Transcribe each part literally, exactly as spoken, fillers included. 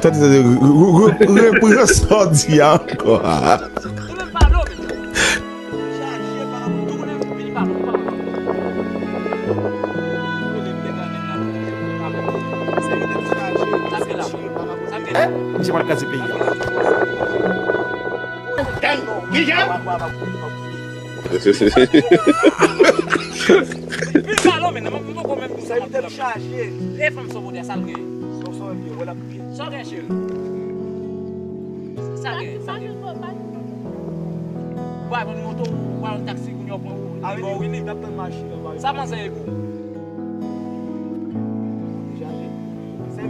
Tande, tande, re- re- re- repran sa w di a ankò. Misye pral kraze peyi a. Vin pale w, men, mwen poko menm di sa m ap di la. E fanm sa w pote a, sa l gen? Sa w gen, cheri? Sa l gen? Sa l gen? Ou pa jwenn moto, ou pa jwenn taksi, kounye a w pran ou. Li ba w, wi, li. Sa manzè ye pou ou? M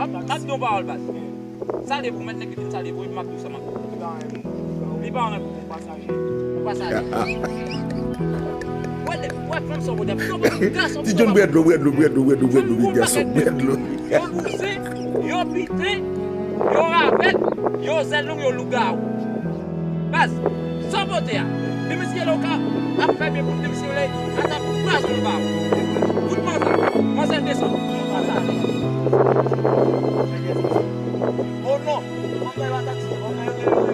ap, m ap di yon pawòl, baz. Sa l ye pou mèt nèg li di m sa l ye pou, epi m ap di w sa m ap di w. Li pa yon nèg pou ou. Ou pa sa ye. Wè, wè, fanm sa w pote a. Ti John, bwè dlo, bwè dlo, bwè dlo, bwè dlo, bwè dlo, bwè dlo. Yo bouzen, yo piten, yo ravèt, yo zèl long, yo lougawou. Baz, sa w pote a. Demisye lè w ka ap fè byen pou demisye lè, ata pou baz ou ba ou. Fout manzè, manzè desann. Manzè ale. Oh non, manzè la taksi, manzè yo